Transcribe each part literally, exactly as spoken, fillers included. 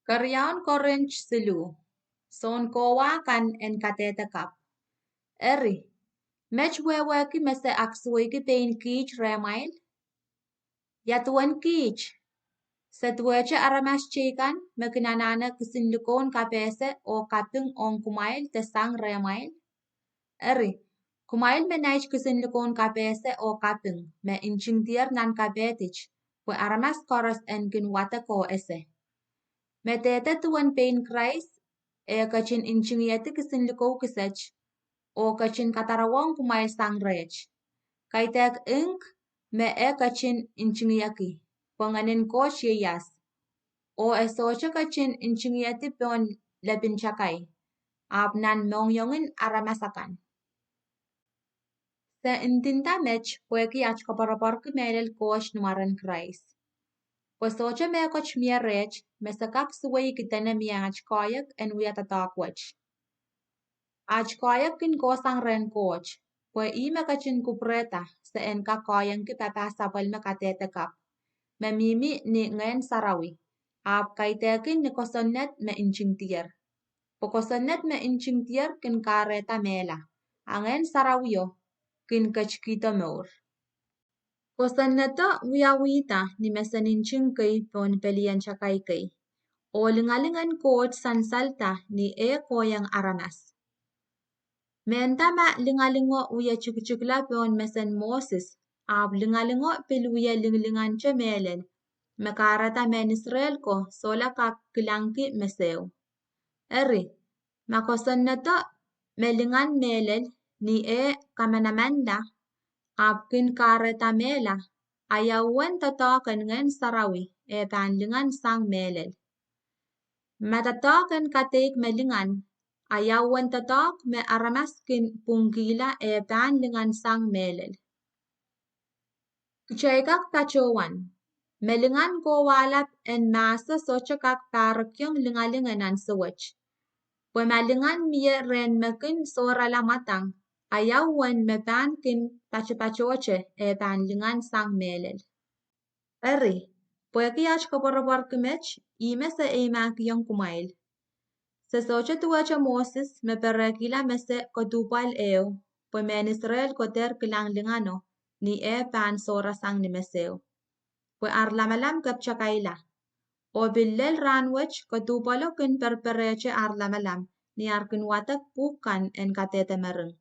Keriaun Korint siluh. Sounkohwa kan en kadehde kapw. Eri, met wehwehki me se aksuweiki pein kiht rehmwail? Ia duwen kiht? Se duwehte aramas teikan me kin anahne kisinlikoun kapehse oh kaping ong kumwail de sang rehmwail? Eri, kumwail me nait kisinlikoun kapehse oh kaping me ntingdier nan kapehdit, pwe aramas koaros en kin wadek oh ese. Me dehde duwen pein Krais, e ketin ntingihedi kisinlikou kiset, oh ketin kadarowohng kumwail sang reht. Kaidehk ink me e ketin ntingiheki, pwe Ngehnen Koht ieias, oh e sohte ketin ntingihedi pohn lepin takai, ahpw nan mohngiongen aramas akan. Se ndinda met pwehki at koapworopworki mehlel Koht ni mwaren Krais. Pwe sohte mehkot mie reht me se kak suweiki dene mie at koahiek en wia doadoahk wet. At koahiek kin kohsang rehn Koht, pwe ih me ketin kupwurehda se en kak koahiengki papah sapwellime kadehde kapw, me mihmi ni Ngehn Sarawi, ahpw kaidehkin ni kosonned me ntingdier. Pwe kosonned me ntingdier kin kahrehda mehla, a Ngehn Sarawio kin ketikihdo mour. Kosonnedo wiawihda ni mesen nting kei pohn pelien takai kei, oh lingaling en Koht sansalda ni eh kohieng aramas. Mehnda ma lingalingo wie tikitikla pohn mesen Moses, ahpw lingalingo pil wie linglingante mehlel, me kahrehda mehn Israel ko sohla kak kilangki meseo. Eri, ma kosonnedo me lingan mehlel ni eh kamanamanla, ahpw kin kahrehda mehla, a ia uwen doadoahk en Ngehn Sarawi eh pahn lingan sang mehlel? Ma doadoahk en kadeik me lingan, a ia uwen doadoahk me aramas kin pwungkihla eh pahn lingan sang mehlel? Kitail kak patohwan, me lingan kowahlap en mahso sohte kak pahrekiong lingaling en ansou wet. Pwe ma lingan mie rehn me kin sohrala mwadang, a ia uwen me pahn kin patopatohte eh pahn lingan sang mehlel? Eri, pwehki at koapworopworki met, ihme se eimahkihong kumwail. Se sohte duwehte Moses me perehkihla mese koduhpwal ehu, pwe mehn Israel ko dehr kilang lingano ni eh pahn sohrasang ni meseo, pwe ar lamalam keptakaila. Oh pil lel rahnwet koduhpwalo kin perperehte ar lamalam ni ar kin wadek pwuhk kan en kadehde mering.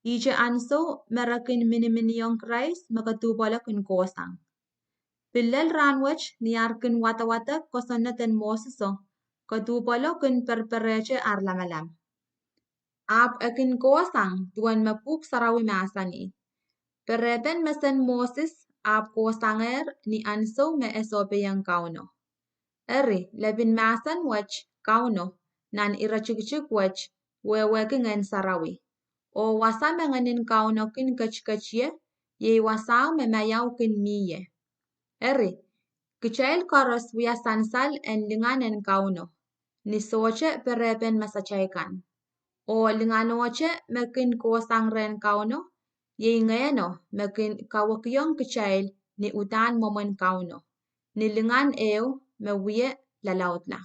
Ihte ansou me re kin miniminiong Krais me koduhpwalo kin kohsang. Pil lel rahnwet ni ar kin wadawadek kosonned en Moseso, koduhpwalo kin perperehte ar lamalam. Ahpw e kin kohsang duwen me Pwuhk Sarawi mahsanih, perepen mesen Moses ahpw kohsangehr ni ansou me e sohpeiong Kauno. Eri, lepin mahsen wet, Kauno, nan iretikitik wet, wehwehki Ngehn Sarawi. Oh wasa me Ngehnin Kauno kin ketiket ie, iei wasao me maiau kin mie. Eri, kitail koaros wia sansal en lingan en Kauno, ni sohte perepen masatail kan. Oh linganohte me kin kohsang rehn Kauno, iei Ngehno me kin kawekiong kitail ni uhdahn mwomwen Kauno, ni lingan ehu me wie lalaudla.